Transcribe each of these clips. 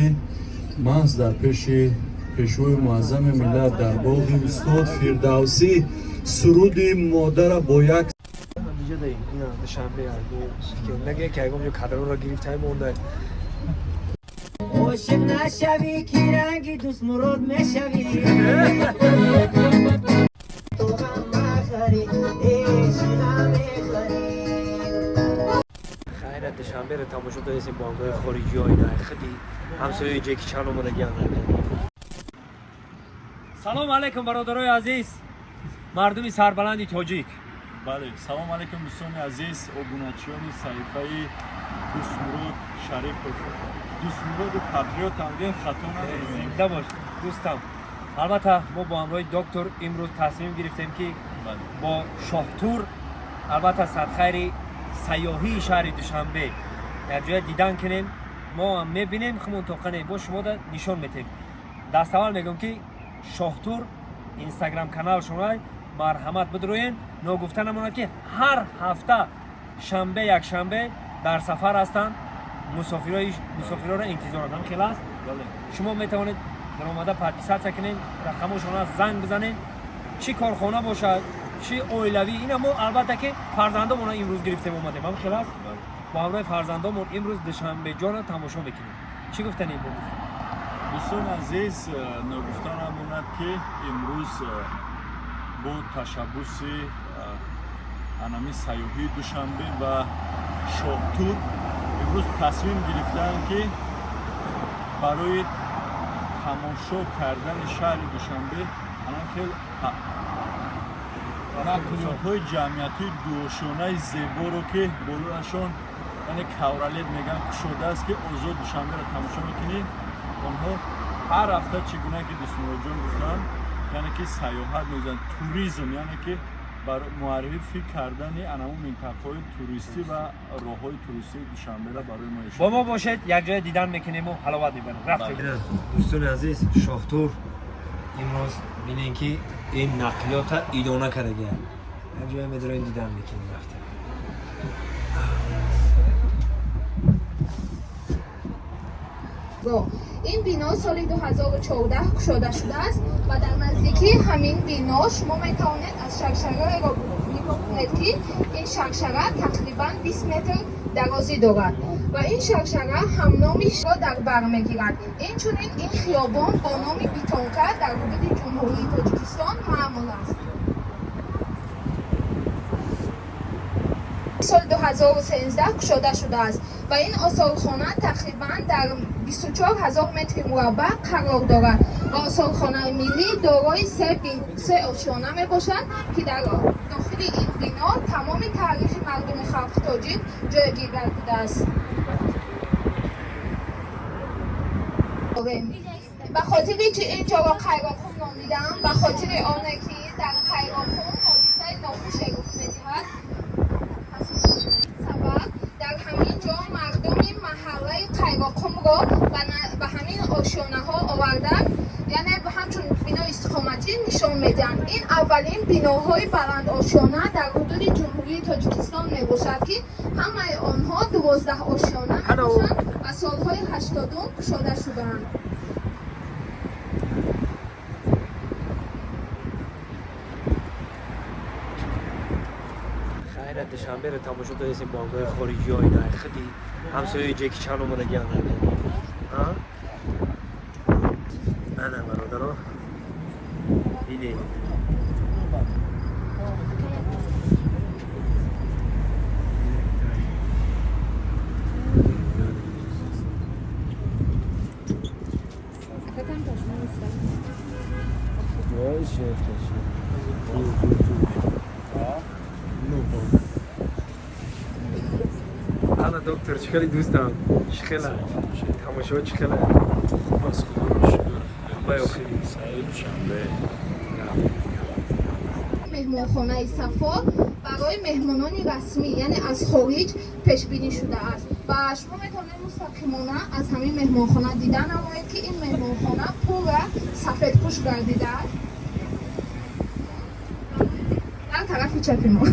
Ки маҳз дар пеши Пешвои Муаззами миллат, дар боғи устод Фирдавсӣ, суруди модара бо як Душанбе наге ки ягон ҷо кадрро гирифтаи монда. Ошиқ нашавӣ, ки ранги Дӯстмурод мешавӣ. Ту ғам махӯрӣ, ишқам мехӯрӣ. Хайра, Душанберо тамошо доресем, бонкҳои хориҷиҳо, ина худи ҳамсояи Ҷеки Чан омадагиан. Салому алайкум, бародарои азиз, мардуми сарбаланди тоҷик. Бале, салом алайкум, дӯстони азиз, обуначиёни саҳифаи Дӯстмурод Шарипов. Дӯстмуроду патриот ҳамген хато надорем. Зинда бош, дӯстам. Албатта, мо бо ҳамроҳи доктор имрӯз тасмим гирифтем, ки бо Шоҳтур, албатта, садхайри сайёҳии шаҳри Душанбе як ҷоя дидан кунем. Мо ҳам мебинем, хумон тоқане бо шумо да нишон метем. Даставвал мегӯм, ки Шоҳтур инстаграм каналшона марҳамат бидроен. Ногуфта намонад, ки ҳар ҳафта шанбе, якшанбе дар сафар ҳастанд, мусофироро интизоранд. Ҳам хел аст. Шумо метавонед даромада подписаться кунед, рақамошона занг бизанед, чӣ корхона бошад, чӣ оилавӣ. Ина мо, албатта, ки фарзандомона имрӯз гирифтем, омадем. Ҳам хел аст, бо ҳамроҳи фарзандомон имрӯз Душанбеҷонро тамошо мекунем. Чӣ гуфтанем бо? Дӯстони азиз, ногуфта намонад, ки имрӯз бо ташаббуси анами сайёҳии Душанбе ва Шоҳтур имрӯз тасмим гирифтаанд, ки барои тамошо кардани шаҳри Душанбе анам хел нақлиётҳои ҷамъиятии дуошонаи зеборо, ки болоашон, яъне ковролин мегӯянд, кушодааст, ки озод Душанберо тамошо мекунед. Онҳо ҳар ҳафта, чӣ гуна ки Дӯстмуроҷон гуфтанд, яъне ки сайёҳат мезананд, туризм, яъне ки бар муаррифӣ кардани анамун минтақаҳои туристӣ ва роҳҳои туристии Душанберо барои мо Бо мо бошед, якҷоя дидан мекунему ҳаловат мебарем. Рафтем, дӯстони азиз. Шоҳтур имрӯз бинем, ки ин нақлиёта идона кардагиам, якҷоя медроем, дидан мекунем. Рафтем. Ин бино соли 2014 кушода шудааст ва дар наздикии ҳамин бино шумо метавонед аз шаршараеро нигоҳ кунед, ки ин шаршара тақрибан 20 метр дарозӣ дорад ва ин шаршара ҳамномиро дар бар мегирад. Инчунин ин хиёбон бо номи Бетонка дар ҳудуди Ҷумҳурии Тоҷикистон маъмул аст. Соли 2013 кушода шудааст ва ин осорхона тақрибан дар 24 ҳазор метри мураббаъ қарор дорад ва осорхонаи миллӣ дорои се ошёна мебошад, ки дар дохили ин бино тамоми таърихи мардуми халқи тоҷик ҷойгир гардидааст. Ба хотири чи ин ҷоро Қайроқум номидам? Ба хотири оне ки дар Қайроқум ҳодисаи нохуше рух медиҳад. Сабаб дар ҳамин ҷо мардуми маҳаллаи Қайроқумро ба ҳамин ошёнаҳо оварда, яъне ҳамчун бинои истиқоматӣ нишон медиҳанд. Ин аввалин биноҳои баландошёна дар ҳудуди Ҷумҳурии Тоҷикистон мебошад, ки ҳамаи онҳо 12 ошёна мебошанд ва солҳои 80-ум кушода шудаанд. Хайра, Душанберо тамошо доресем, бонкҳои хориҷиҳо, ина худи ҳамсояи Ҷеки Чан омадагиан. Ана, бародаро, дидед. Ана, доктор, чӣ хеле, дӯстам, чӣ хела тамошо, чӣ хела? Хуб аст, Худоро шукр. Бай охири. Сайри Душанбе. Меҳмонхонаи Сафо барои меҳмонони расмӣ, яъне аз хориҷ, пешбинӣ шудааст ва шумо метавонед мустақимона аз ҳамин меҳмонхона дида намоед, ки ин меҳмонхона пурра сафедпӯш гардидааст. Дар тарафи чапи мо.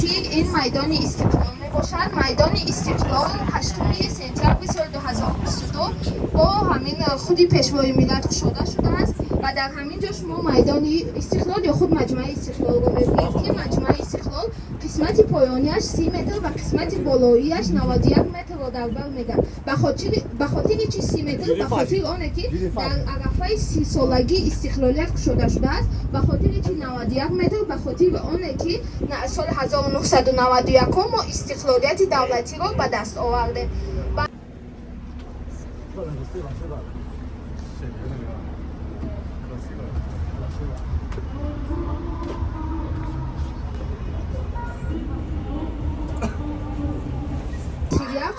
Навбатӣ ин майдони Истиқлол мебошад. Майдони Истиқлол 8 сентябри соли 2022 бо ҳамин худи Пешвои миллат кушода шудааст ва дар ҳамин ҷо шумо майдони Истиқлол ё худ Маҷмааи Истиқлолро мебинед, ки Маҷмааи Истиқлол қисмати поёнияш 30 метр ва қисмати болоияш 91 метрро дар бар мегирад. Ба хотири чи 30 метр? Ба хотири оне ки дар арафаи 30-солагии истиқлолият кушода шудааст. Ба хотири чи 91 метр? Ба хотири оне ки соли 1991 мо истиқлолияти давлатиро ба даст овардем.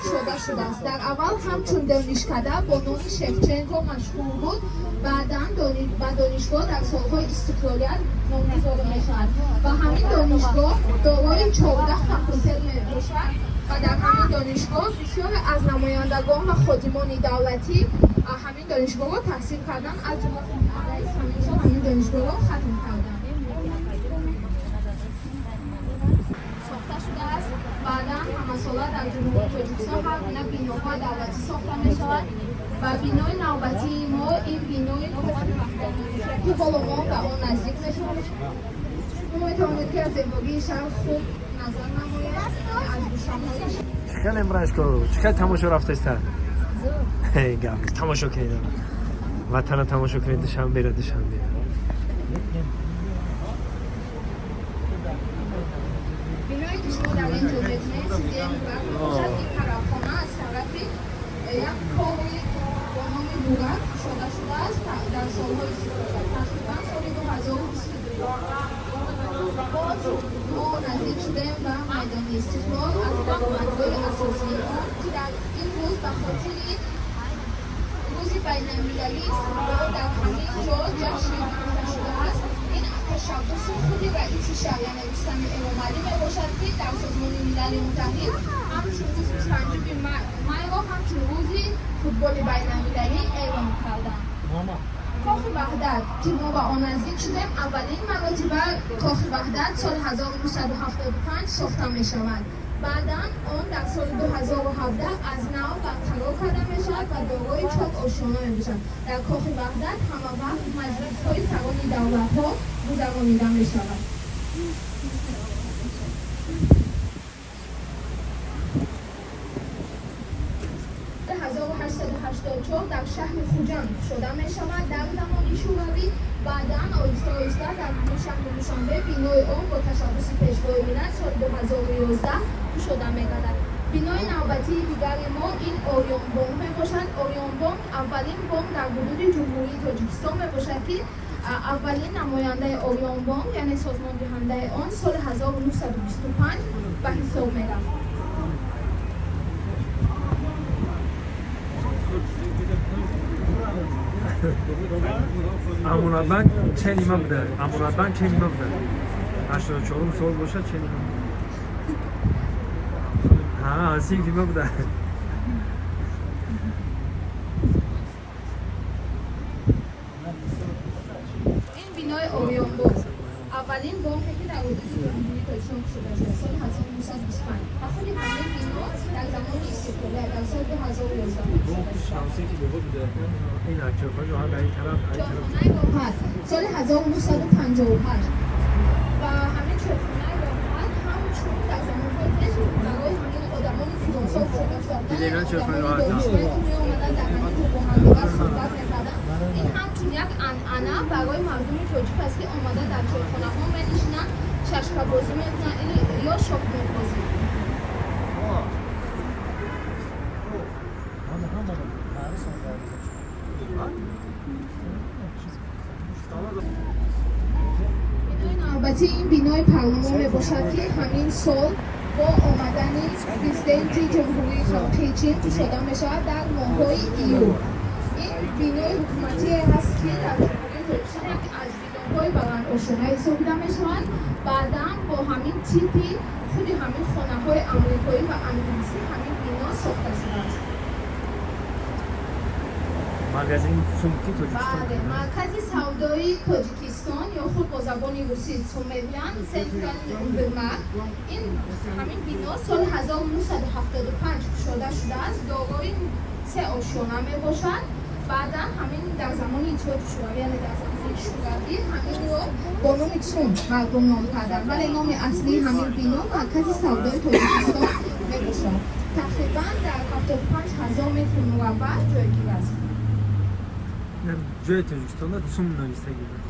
Кушода шудааст. Дар аввал ҳамчун донишкада бо номи Шевченко машҳур буд, баъдан ба донишгоҳ дар солҳои истиқлолият номгузорӣ мешавад ва ҳамин донишгоҳ дорои 14 факултет мебошад ва дар ҳамин донишгоҳ бисёре аз намояндагон ва ходимони давлатӣ ҳамин донишгоҳро таҳсил карданд, аз ҷумла раис ҳамин сол ҳамин донишгоҳро хатм карданд. Сохта шудааст. Баъдан ҳамасола дар Ҷумҳурии Тоҷикистон ҳар гуна биноҳои давлатӣ сохта мешавад ва бинои навбатии мо ин бинои Кохи Ваҳдат мебошад, ки ҳоло мо ба он наздик мешавем. Мо метавонед ки аз зебогии шаҳр хуб назар намоед, аз гӯшаҳои Чӣ хел эмрашко? Чӣ хел тамошо рафтаиста? Гап тамошо кунед, ватана тамошо кунед, Душанбера, Душанбе. Биное ки шумо дар ин ҷо мебинед, сидияи Мурак мебошад. Ин тарабхона аз тарафи як кори бо номи Мурак кушода шудааст дар солҳои истиқлолият, тақрибан соли 2022. Боз мо наздик шудаем ба майдони Истиқлол аз даромадгоҳи асосии он, ки дар ин рӯз ба хотири рӯзи байналмилалии футбол дар ҳамин ҷо ҷашн гирифта шудааст. Ин ташаббуси худи раиси шаҳр, яъне Рустами Эмомалӣ мебошад, ки дар Созмони Милали Муттаҳид ҳамчун рӯзи 25 майро ҳамчун рӯзи футболи байналмилалӣ эълон карданд. Кохи Ваҳдат, ки мо ба он наздик шудем, аввалин маротиба Кохи Ваҳдат соли 1975 сохта мешавад. Баъдан он дар соли 2017 аз нав барқарор карда мешавад ва дорои чор ошёна мебошад. Дар Кохи Ваҳдат ҳама вақт маҷлисҳои сарони давлатҳо гузаронида мешавад. Соли 1884 дар шаҳри Хуҷанд кушода мешавад дар замони Шӯравӣ. Баъдан оҳиста оҳиста дар ҳамин шаҳри Душанбе бинои он бо ташаббуси Пешвои миллат соли 2011 кушода мегардад. Бинои навбатии дигари мо ин Ориёнбонк мебошад. Ориёнбонк аввалин бонк дар ҳудуди Ҷумҳурии Тоҷикистон мебошад, ки аввалин намояндаи Ориёнбонк, яъне созмондиҳандаи он, соли 1925 ба ҳисоб мерафт. Амонатбанк ченима буда? Амонатбанк ченима буда? 84 сол бошад, ченима? Ҳа, синфима буда. Ин бинои Ориёнбонк аввалин бонке ки дар ҳудуди Ҷумҳурии Тоҷикистон кушода шуда соли 1925 ва худи ҳамин бино дар замони истиқлолият дар соли 2011 кушода шуд. Ин чорхона дар ин тараф, ин тараф. Чойхонаи Роҳат соли 1958 ва ҳамин чойхонаи Роҳат ҳамчун дар замонҳои пеш барои ҳамин одамони философ шуда шуда буданд. Дидем, чойхонаи Роҳат. Одамони донишманд меомаданд, дар ҳамин ҷо бо ҳамдигар суҳбат мекарданд. Ин ҳамчун як анъана барои мардуми тоҷик аст, ки омада дар чойхонаҳо менишинанд, шашкабозӣ мекунанд ё шоҳмотбозӣ. Бинои навбатӣ ин бинои парлумон мебошад, ки ҳамин сол бо омадани президенти Ҷумҳурии Халқии Чин кушода мешавад дар моҳҳои июл. Ин бинои ҳукуматие ҳаст, ки дар Ҷумҳурии Тоҷикистон яке аз биноҳои баландошёна ҳисобида мешаванд. Баъдан бо ҳамин типи худи ҳамин хонаҳои амрикоӣ ва англисӣ ҳамин бино сохта шудааст. Магазини ЦУМки Тоҷикистон. Бале, маркази савдои Тоҷикистон ё худ бо забони русӣ ЦУМ мегӯянд, Центральный универмаг. Ин ҳамин бино соли 1975 кушода шудааст, дорои се ошёна мебошад. Баъдан ҳамин дар замони Иттиҳоди Шӯравӣ, яъне дар замони Шӯравӣ, ҳаминро бо номи ЦУМ мардум ном карданд, вале номи аслии ҳамин бино Маркази савдои Тоҷикистон мебошад. Тақрибан дар 75 ҳазор метри мураббаъ ҷойгир аст. Ҷои Тоҷикистонда ЦУМ навистагӣ буд.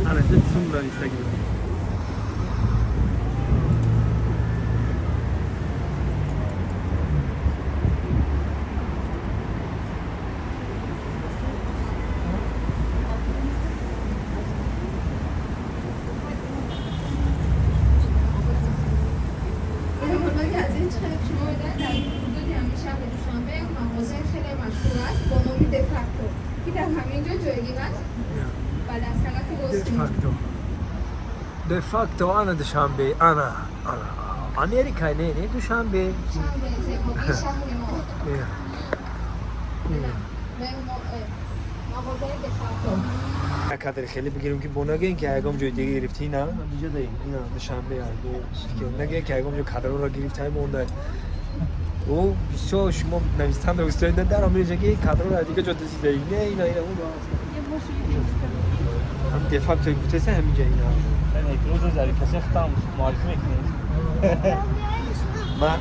Ана ҷо ЦУМ навистагӣ буд. Меҳмонони азиз, хеле шумо медонед, дар ҳудуди ҳамин шаҳри Душанбе як мағозаи хеле машҳур аст бо номи Дефакто, ки дар ҳамин ҷо ҷойгир аст ва дар тарафи рости. Де-факто. Де-факто ана Душанбе, ана, ана. Америка не, не Душанбе. Душанбе, зебогии шаҳри мо. Не. Мағозаи Дефакто. Як кадри хеле бигирем, ки бо нагӯем, ки ягон ҷои дига гирифтӣ, на инҷа даем, ина Душанбе, нагӯем, ки ягон ҷо кадрҳоро гирифтаи монда. О, бисёр шумо навистанда устоида дар омеҷа, ки кадрҳоро дига ҷо дизидаи. Не, ина, ина он ҳам де-факто гуфтеса, ҳаминҷа ина. Рӯза зарифасе худам муаррифӣ мекунед. Ман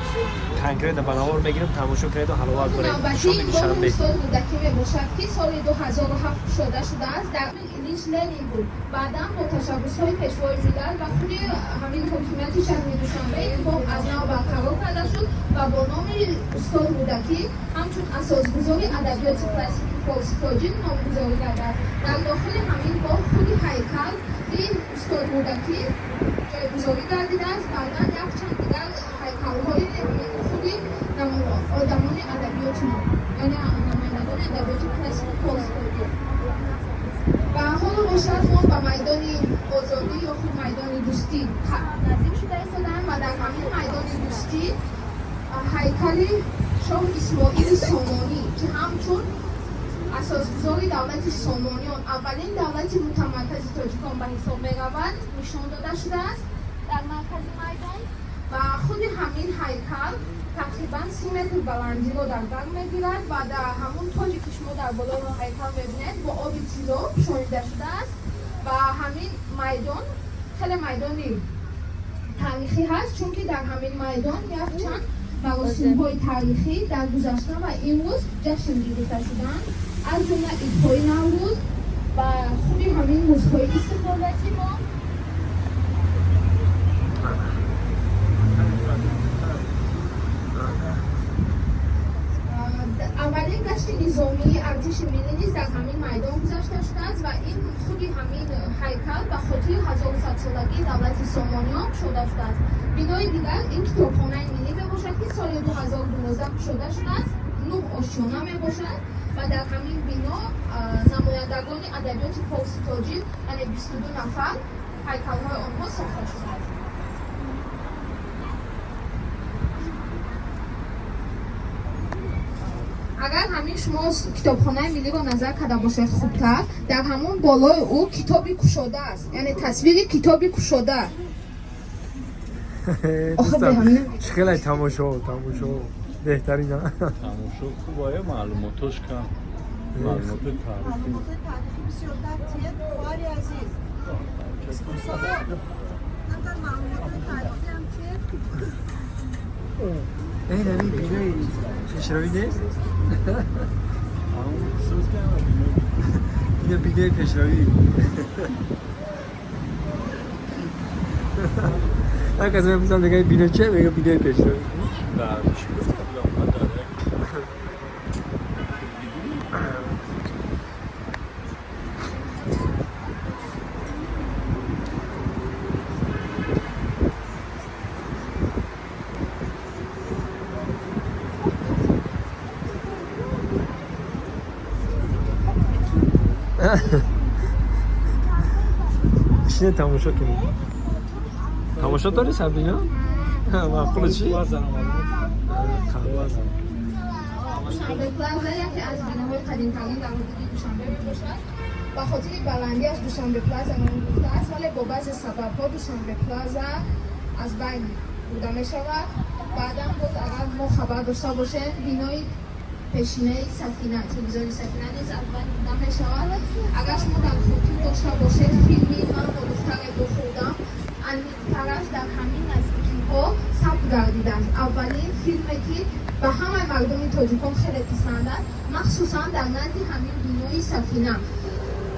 конкретно ба навор мегирам, тамошо кунеду ҳаловат баред. Навбатии Шоми ин боғи Душанбе. устод Рӯдакӣ мебошад, ки соли 2007 кушода шудааст. Дар Ильич Ленин буд. Баъдан бо ташаббусҳои Пешвои миллат ва худи ҳамин ҳокимияти шаҳри Душанбе ин боғ аз нав барқарор карда шуд ва бо номи устод Рӯдакӣ, ҳамчун асосгузори адабиёти классики форси тоҷик, номгузорӣ гардад. Дар дохили ҳамин боғ худи ҳайкали устод Рӯдакӣ ҷойгузорӣ гардидааст. Баъдан якчанд дигар ҳайкалҳои худи одамони адабиёти мо, яъне намояндагони адабиёти классики форси тоҷик. Ва ҳоло бошад, мо ба майдони Озодӣ ё худ майдони Дӯстӣ наздик шуда истодаем ва дар ҳамин майдони Дӯстӣ ҳайкали шоҳ Исмоили Сомонӣ, ки ҳамчун асосгузори давлати Сомониён, аввалин давлати мутамаркази тоҷикон ба ҳисоб меравад, нишон дода шудааст дар маркази майдон. Ва худи ҳамин ҳайкал тақрибан 30 метр баландиро дар бар мегирад ва дар ҳамун тоҷе, ки шумо дар болои ҳайкал мебинед, бо оби тилло пӯшонида шудааст. Ва ҳамин майдон хеле майдони таърихӣ ҳаст, чунки дар ҳамин майдон якчанд маросимҳои таърихӣ дар гузашта ва имрӯз ҷашн гирифта шуданд, аз ҷумла идҳои Наврӯз ва худи ҳамин рӯзҳои истиқлолияти мо. Аввалин гашти низомии артиши миллӣ низ дар ҳамин майдон гузашта шудааст ва ин худи ҳамин ҳайкал ба хотири 1100-солагии давлати Сомониён кушода шудааст. Бинои дигар ин Китобхонаи миллӣ мебошад, ки соли 2012 кушода шудааст, нӯҳ ошёна мебошад ва дар ҳамин бино намояндагони адабиёти форси тоҷик, яъне 22 нафар, ҳайкалҳои онҳо сохта шудааст. Агар ҳамин шумо Китобхонаи миллиро назар карда бошед хубтар, дар ҳамон болои ӯ китоби кушода аст, яъне тасвири китоби кушода. Охир, бе ҳамин. Чӣ хеле тамошо, тамошо беҳтарин. Тамошо хуб, ая маълумотош кам, маълумотои таърихӣ. Маълумотҳои таърихӣ бисёртар тиед, хоҳари азиз. Экскурсовод. Камтар маълумотҳои таърихӣ ҳам тиед. Ин ҳамин бинои пешравӣ нест? Сӯз кардам. Ина бинои пешравӣ. Ҳар кас мепурсад, мега бино чия, мега бинои пешравӣ. Дар чӣ гуфта будам ман дар як телевидение. Шине, тамошо кунед. Тамошо дорӣ, Сабрина? Маъқул чӣ? Қаҳва. Душанбе Плаза яке аз биноҳои қадимтарин дар ҳудуди Душанбе мебошад. Ба хотири баландиаш Душанбе Плаза ном гирифтааст, вале бо баъзе сабабҳо Душанбе Плаза аз байн бурда мешавад. Баъдан боз, агар мо хабар дошта бошем, бинои пешинаи Сафина, телевизиони Сафина низ аз байн бурда мешавад. Агар шумо дар хотир дошта бошед, филми «Ман бо духтаре бохӯрдам» аниқтараш дар ҳамин наздикиҳо сабт гардидааст. Аввалин филме, ки ба ҳамаи мардуми тоҷикон хеле писанд аст, махсусан дар назди ҳамин бинои Сафина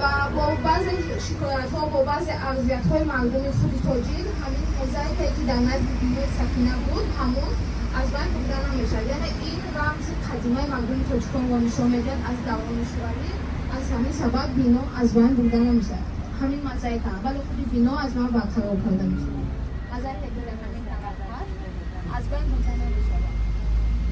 ва бо баъзе шикоятҳо, бо баъзе арзиятҳои мардуми худи тоҷик, ҳамин мозаикае, ки дар назди бинои Сафина буд, ҳамон аз байн бурда намешавад. Яъне ин рамзи қадимаи мардуми тоҷиконро нишон медиҳад аз даврони шӯравӣ. Аз ҳамин сабаб бино аз байн бурда намешавад, ҳамин мозаика, вале худи бино аз байн барқарор карда мешавад. Мозаика, ки дар ҳамин тараф ҳаст, аз байн бурда намешавад.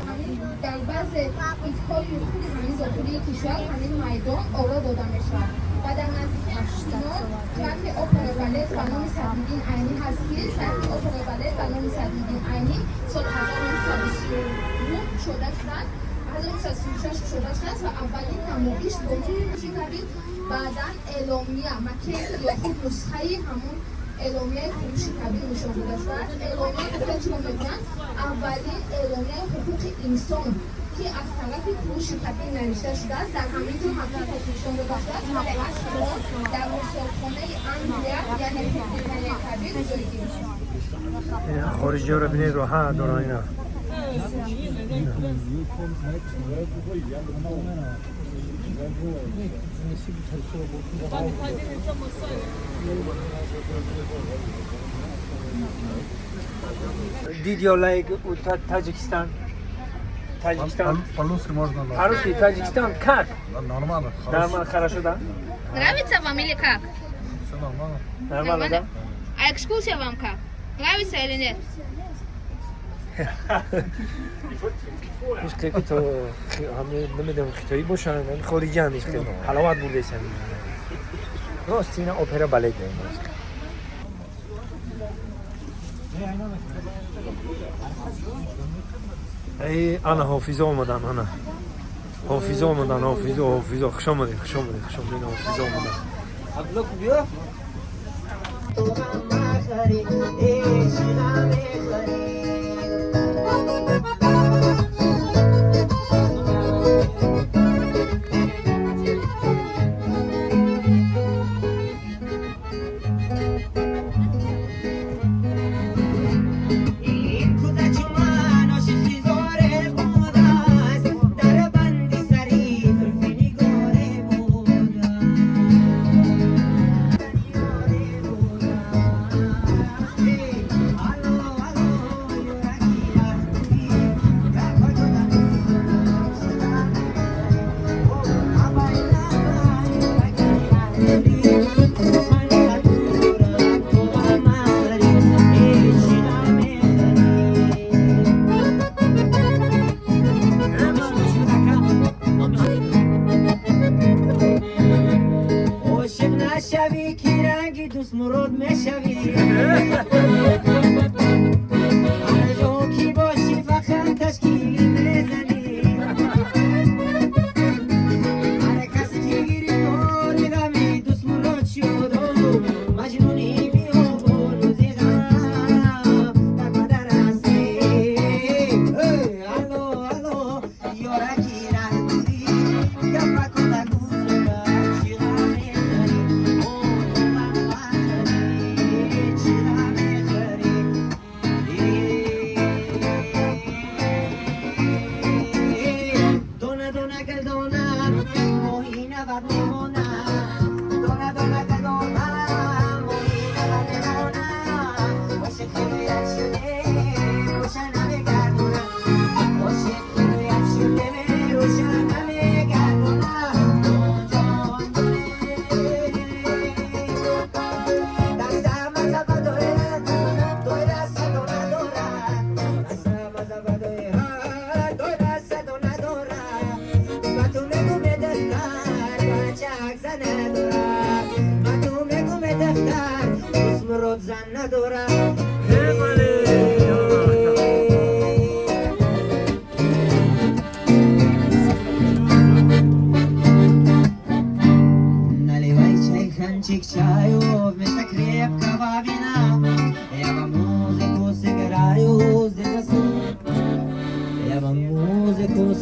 Ҳамин дар баъзе идҳои худи ҳамин дохилии кишвар ҳамин майдон оро дода мешавад ва дар наздикии бино театри опера балет ба номи Садриддин Айнӣ ҳаст, ки театри опера балет ба номи Садриддин Айнӣ соли 1939 кушода шудааст, 1936 кушода шудааст ва аввалин намоиш бо номи кабир, баъдан эъломия, макет ё худ нусхаи ҳамон эъломияи Куруши Кабир нишон дода шудааст. Эъломия гуфта чиро мегӯянд? Аввалин эъломияи ҳуқуқи инсон, ки аз тарафи Куруши Кабир навишта шудааст, дар ҳамин ҷо макеташ нишон дода шудааст, вале асли он дар осорхонаи Англия, яъне Британияи Кабир, ҷойгир аст. Хориҷиёро бинед, роҳат доран ина. Did you like Tajikistan? Таджикистан. По-русски можно, да. По-русски Таджикистан как? Да, нормально, хорошо. Нормально, хорошо, да? Нравится вам или как? Все нормально. Нормально, да? А экскурсия вам как? Нравится или нет? Ҳеҷ ки то намедонам, хитоӣ бошанд, хориҷианд, ҳеҷ ҳаловат бурдесанд. Рост, ина опера балет имрӯз. Эй, ана ҳофизо омадан, ана ҳофизо омадан, ҳофизо, ҳофизо, хуш омадед, хуш омадед, хуш омадед, ҳофизо омадан. تو غم مخوری، عشقم میخوری. این کوزه چو من عاشقی زاره بوده است، در بند سری زلف نگاره بوده است. الو.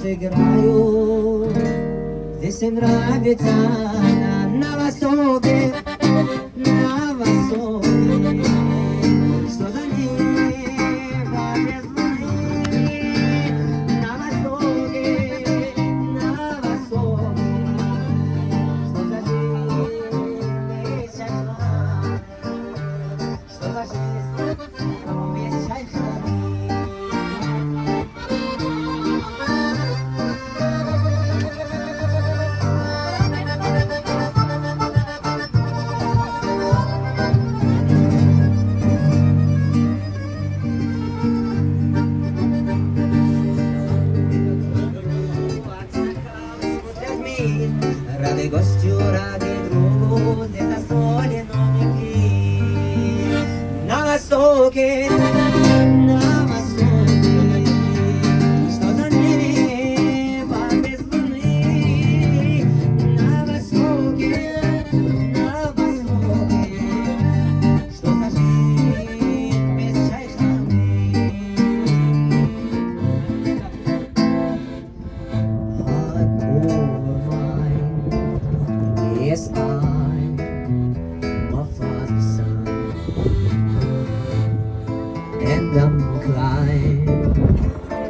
Играю, здесь им нравится нам на востоке, на востоке. Что за небо без луны? На востоке, на востоке. Что за жизнь без чайханы? Что за жизнь без чайханы? Рады гостю, рады другу, здесь на столе номики. На востоке, на востоке, что за небо без луны? На востоке, на востоке, что за жизнь без чайханы? Heart over mine. Yes, I'm my father's son, and I'm inclined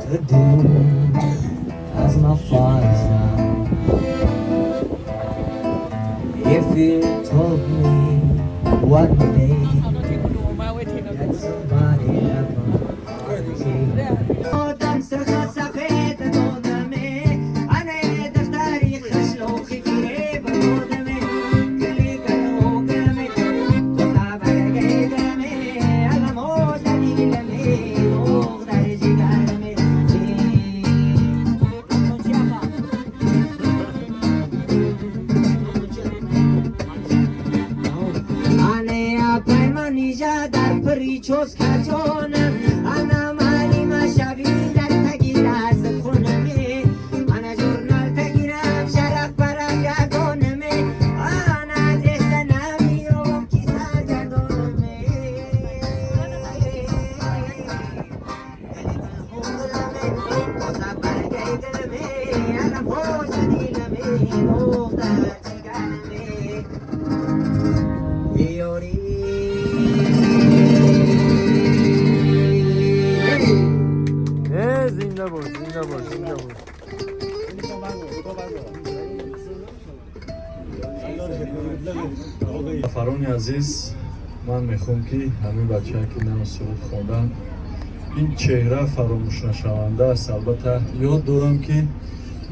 to do as my father's done. If you told me one day that somebody ever одам сирха сафед додаме, ане духтари хишлохи фиреб додаме, гили галогаме, тота баргегаме, аламо диламе, доғ дар ҷигараме. Ане апай манижа дар прическа ҷонам, ана малима шави дар таги даст хунаме, ана журнал тагирам шарақ парақ ягонаме, ана адреса намеёбам ки саргардонаме. Тота баргаи диламе, алам ҳоша диламе, доғ дар ҷигараме. Ёри. Э, зинда бош, зинда бош, зинда бош. Нафарони азиз, ман мехоҳам, ки ҳамин бачае, ки нав суруд хондан, ин чеҳра фаромӯшнашаванда аст. Албатта, ёд дорам, ки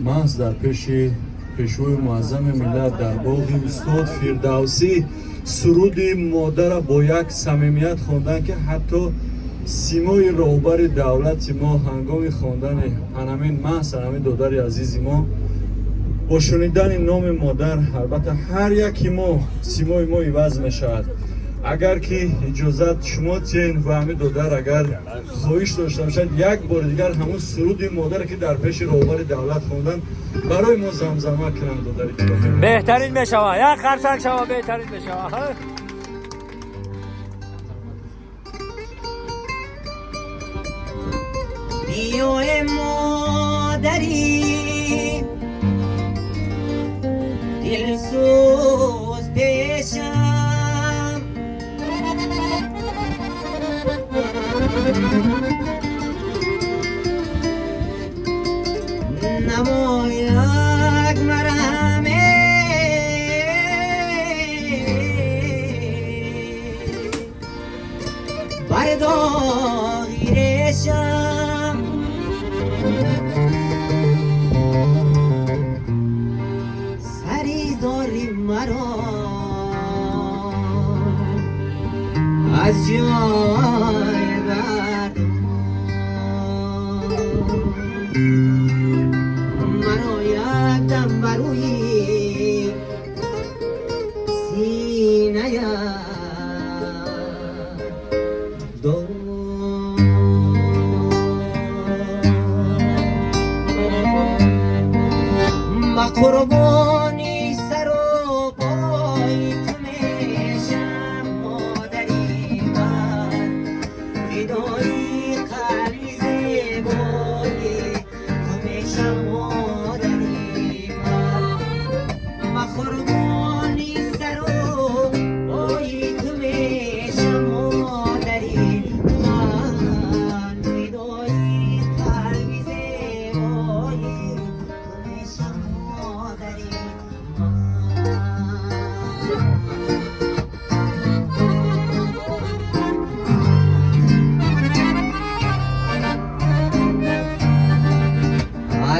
маҳз дар пеши пешвои муаззами миллат дар боғи устод Фирдавсӣ суруди модара бо як самимият хондан, ки ҳатто симои роҳбари давлати мо ҳангоми хондани анамин, маҳз анамин додари азизи мо бо шунидани номи модар, албатта, ҳар яки мо симои мо иваз мешавад. Агар ки иҷозат шумо тиен ва ҳамин додар агар хоҳиш дошта бошад, як бори дигар ҳамун суруди модаре, ки дар пеши роҳбари давлат хондан, барои мо замзама кунанд, додари кироми. Беҳтарин мешава, як қарсак шава, беҳтарин мешава. Биёе модари дилсӯз пешам, намояк мараме, бар доғи решам, сари зори маро.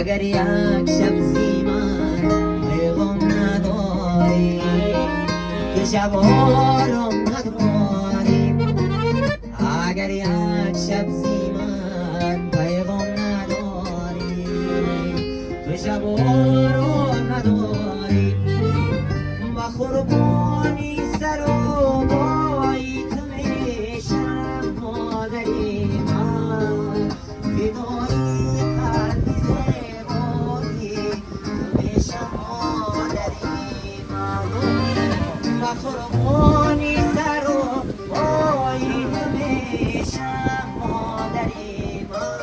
Агар як шаб зи ман пайғом надорӣ, ту шаб ором надорӣ. Агар як шаб зи ман пайғом надорӣ, ту шаб ором надорӣ. Ба қурбони сару пои ту мешам, модари ман. Фидои қалби зебои ту мешам, модари ман. Ба қурбони сару пои ту мешам, модари ман.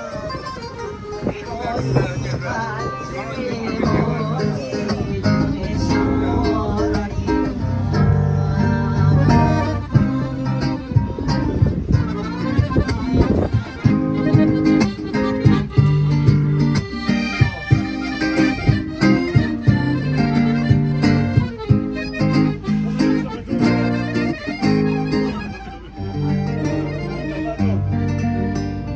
Фидои қалби зебои ту мешам, модари ман.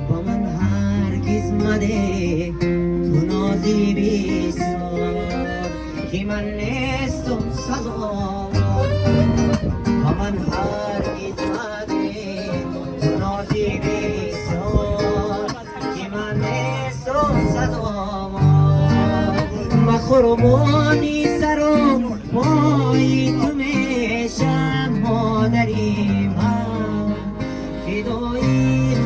Ба ман ҳаргиз мадеҳ ту нози бисёр, ки ман нестум сазовор. Ба ман ҳаргиз мадеҳ ту нози бисёр, ки ман нестум сазовор. Ба қурбони сару пои ту мешам, модари ман. Фидои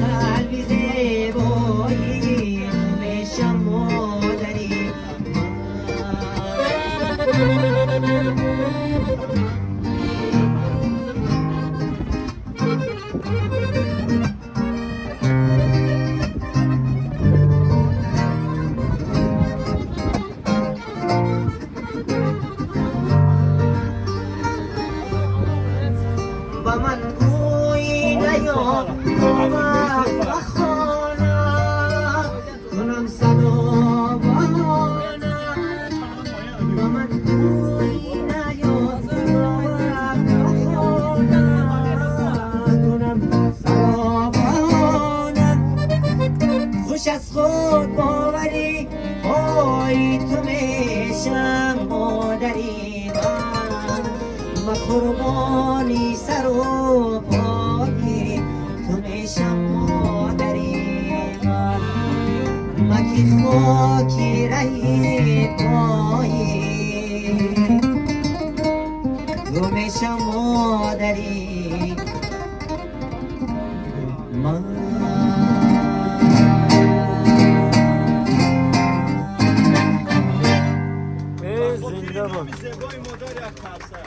қалби зебои ту мешам, модари ман. Ба ман гӯй наё вақт ба хона, кунам садо баҳона. Ба ман гӯй наё вақт ба хона, кунам садо баҳона. Хуш аз худ боварӣ ҳои ту мешам, модари ман. Ба қурбони сару пои ту мешам, модари ман. Маки хоки раҳи пои ту мешам, модари ман. Зинда бод. Зебои модар як қарса.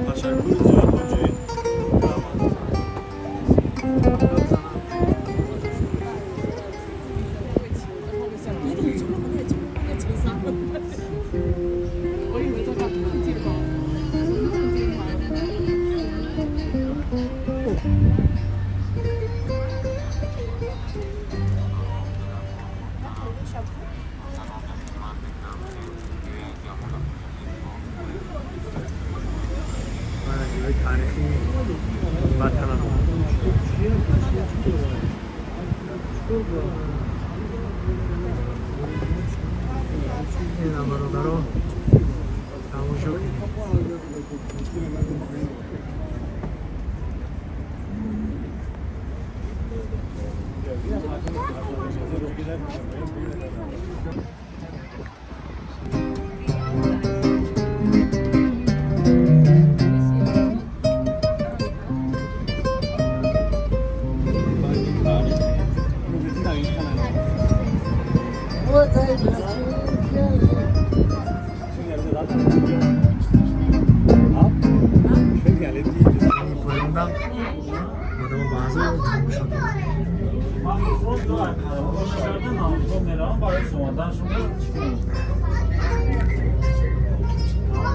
Ташаккури зиёд, ҳоҷӣ. Ҷои таърихии ватанамон. Ина, бародарон, тамошо кунед. Поёнда одама баъзо тамошо кунед. Барои омадан шумо чӣ кунем?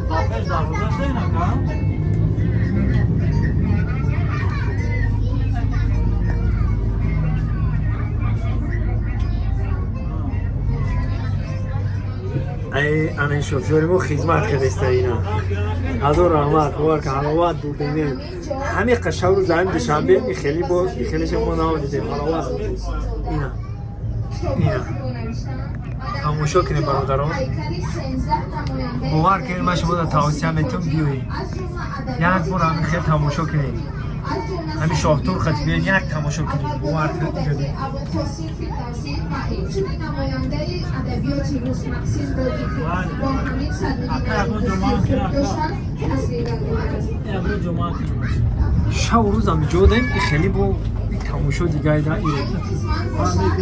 Ба пеш дарвоза шуда инака? Ана ин шофёри мо хизмат кардеста ина. Ҳазор раҳмат, бовар кун, ҳаловат бурдем. Ҳамин қашав рӯз ҳамин Душанбе и хеле бо и хелеша мо надидем, ҳаловат бурдем. Ина. Ина. Тамошо кунед, бародарон. Бовар кунед, ман шуморо тавсия метавонам, биёед. Як бор ҳамин хел тамошо кунед. Ҳамин шоҳтур хати биёед, як тамошо кунед. Бовар кунед, иҷоди. Абулқосим Фирдавсӣ ва инчунин намояндаи адабиёти рус Максим Горький, ки бо ҳамин Садриддин доштанд, тасвир гардидааст. Шабу рӯз ҳам иҷодем, и хеле бо и тамошо дигаида и. Қисман бошад,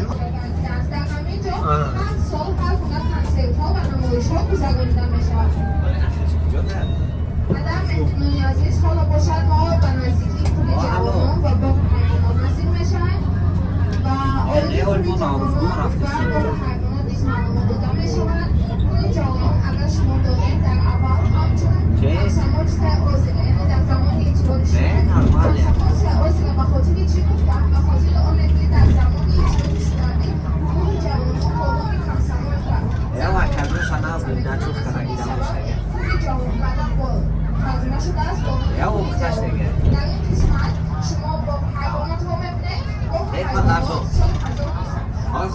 дар ҳамин ҷо ҳар сол ҳар гуна консертҳо ва намоишҳо гузаронида мешавад. Падар, меҳмонони азиз, ҳоло бошад мо ба наздикии пули ҷавонон ва боғи ҳайвонот наздик мешавем ва оиди пули ҷавонон ва боғи ҳайвонот низ маълумот дода мешавад. Пули ҷавонон, агар шумо донед, дар аввал ҳамчун Комсомольское озеро, яъне дар замони Иттиҳоди Шӯравӣ. Комсомольское озеро ба хотири чӣ гуфтанд? Ба хотири оне ки дар замони Иттиҳоди Шӯравӣ гурӯҳи ҷавонон бо номи комсомолка пули ҷавон баъдан бо тарҷума шудааст бо номи пули ҷавон. Дар ин қисмат шумо боғи ҳайвонотро мебинед. Боғи ҳайвонот соли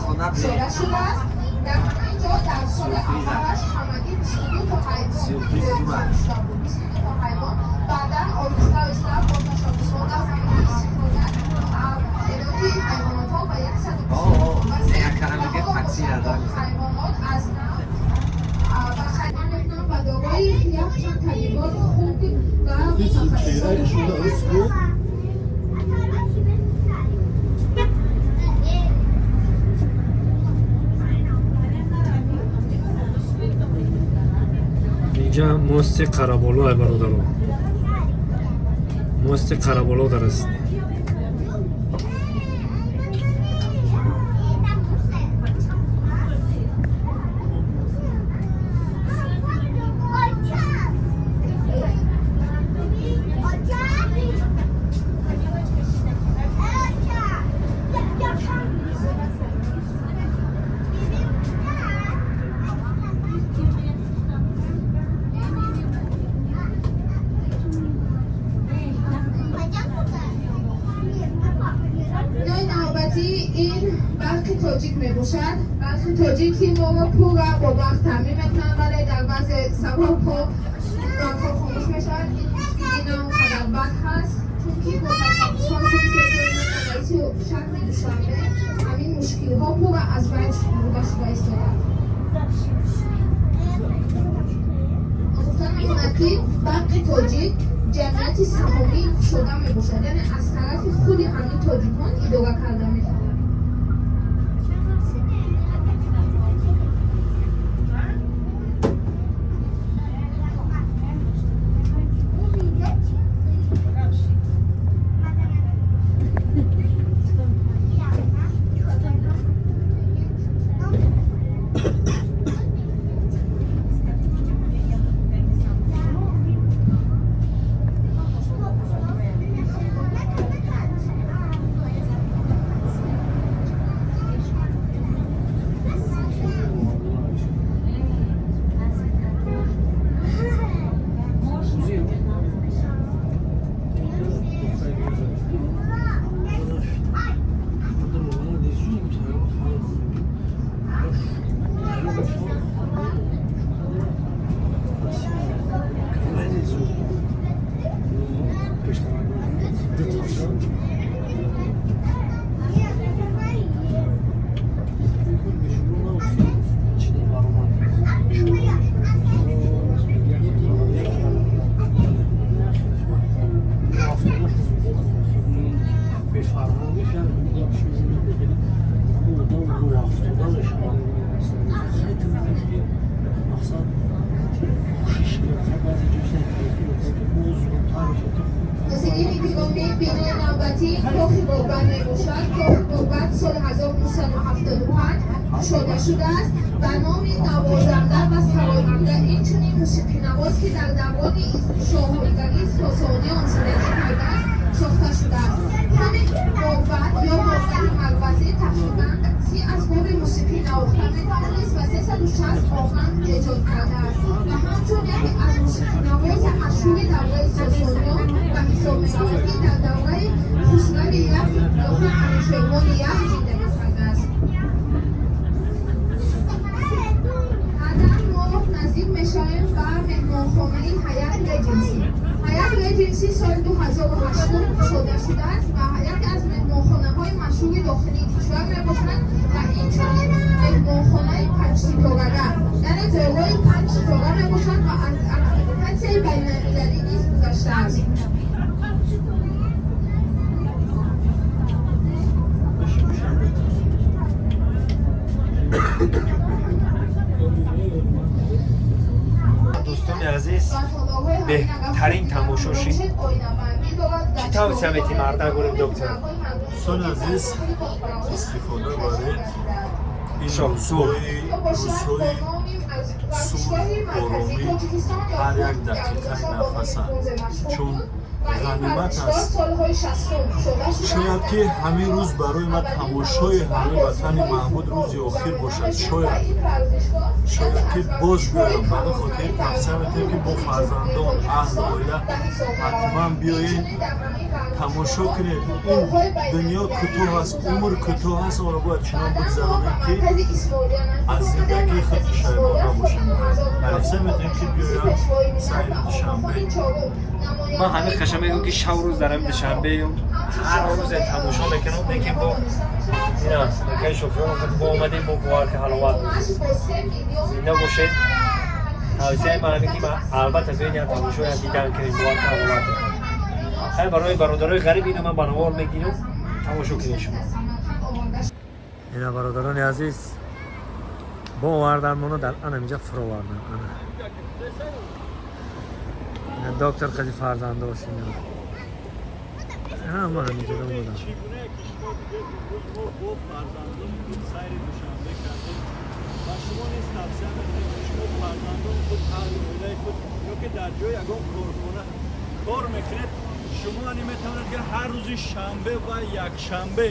1900 кушода шудааст. Дар ҳамин ҷо дар соли аввалаш ҳамагӣ 22 то ҳайвон шуда буд, 22 то ҳайвон. Баъдан оҳиста оҳиста бо ташаббусҳо дар замони истиқлолият теъдоди ҳайвонотҳо ба 120 ҳайвонот аз нав ва хайвон мекунам ва дорои якчанд табибони хуб ва мутахассисони. Инҷа мости Қараболо, ай бародаро. Мости Қараболо дар аст. Бинои навбатӣ ин Барқи Тоҷик мебошад. Барқи Тоҷик, ки моро пурра бо барқ таъмин мекунанд, вале дар баъзе сабабҳо барқҳо хомӯш мешавад. Ин мушкилӣ на он қадар бад ҳаст, чунки бо ташаббусҳои худи Пешвои миллат, раиси шаҳри Душанбе, ҳамин мушкилҳо пурра аз байн бурда шуда истодааст. Гуфта мемонад, ки Барқи Тоҷик ҷамъияти саҳомии кушода мебошад, яъне аз тарафи худи ҳамин тоҷикон идора карда мешавад. Ҳозирини гиромӣ, бинои навбатӣ Кохи Борбад мебошад. Кохи Борбад соли 1975 кушода шудааст. Ба номи навозанда ва сароянда, инчунин мусиқинавоз, ки дар даврони шоҳигарии Сосониён зиндагӣ кардааст, сохта шудааст. Худи Борбад ё Борбади Марвазӣ тақрибан 30 асбоби мусиқӣ навохта метавонист ва 560 оҳанг эҷод кардааст ва ҳамчун яке аз мусиқинавози машҳури давраи Сосониён ба ҳисоб меравад, ки дар давраи Хусрави Як ё худ Анушервони Як зиндагӣ кардааст. Баъдан мо наздик мешавем ба меҳмонхонаи Ҳаят Реҷенси. Ҳаят Реҷенси соли 2008 кушода шудааст ва яке аз меҳмонхонаҳои машҳури дохилии кишвар мебошад ва инчунин меҳмонхонаи панҷситорага, яъне дорои панҷ ситора мебошад ва аз аккредитатсияи байналмилалӣ низ гузаштааст. Дӯстони азиз, беҳтарин тамошо шид. Чӣ тавсия метӣ марда гурем, доктор? Дӯстони азиз, истифода баред ин Шоҳсур. рӯзҳои сулҳ, оромӣ, ҳар як дақиқаи нафаса, чун ғанимат аст. Шояд ки ҳамин рӯз барои ман тамошои ҳамин ватани маҳбуб рӯзи охир бошад. Шояд ки боз биёям. Ба ин хотир тавсия метиҳем, ки бо фарзандон, аҳлу оила ҳатман биёед, тамошо кунед. Ин дунё кӯтоҳ аст, умр кӯтоҳ аст, онро бояд чунон бигзаронем, ки аз зиндагии худ пушаймон набошем. Тавсия метиҳем, ки биёянд сайри Душанбе. Ман ҳамин хаша мегӯм, ки шав рӯз дар ҳамин Душанбеюм, ҳар рӯзе тамошо мекунам, лекин бо ина акаи шофёр бо омадем, бо бовар ки ҳаловат буд. Зинда бошед. Тавсияи ман ҳамин, ки ман албатта биёед, як тамошо, як дидан кунед, бовар ки ҳаловат буд. Хайр, барои бародарои ғариб ина ман ба навор мегирам, тамошо кунед шумо. Ина, бародарони азиз, бо овардан моно дар ана инҷа фуровардан. Ана ина доктор хази фарзандош, ина ҳама ҳаминҷо омадан. Чӣ гуна ки шумо дидед, имрӯз мо бо фарзандони худ сайри Душанбе кардем ва шумо низ тавсия метиҳем, ки шумо фарзандони худ, аҳли оилаи худ ё ки дар ҷои ягон корхона кор мекунед, шумо ани метавонед, ки ҳар рӯзи шанбе ва якшанбе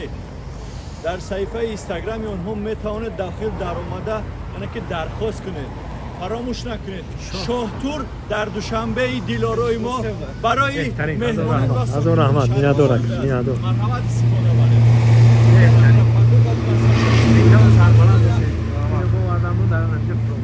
дар саҳифаи Инстаграми онҳо метавонед дохил даромада, яъне ки дархост кунед. Фаромӯш накунед, Шоҳтур дар Душанбеи дилорои мо барои Беҳтарин. меҳмонон ва Ҳазор раҳмат, миннатдорак, миннатдор. Марҳамат, истифода баред. Зинда ва сарбаланд бошед. Ина бо овардан мо дар ана инҷа.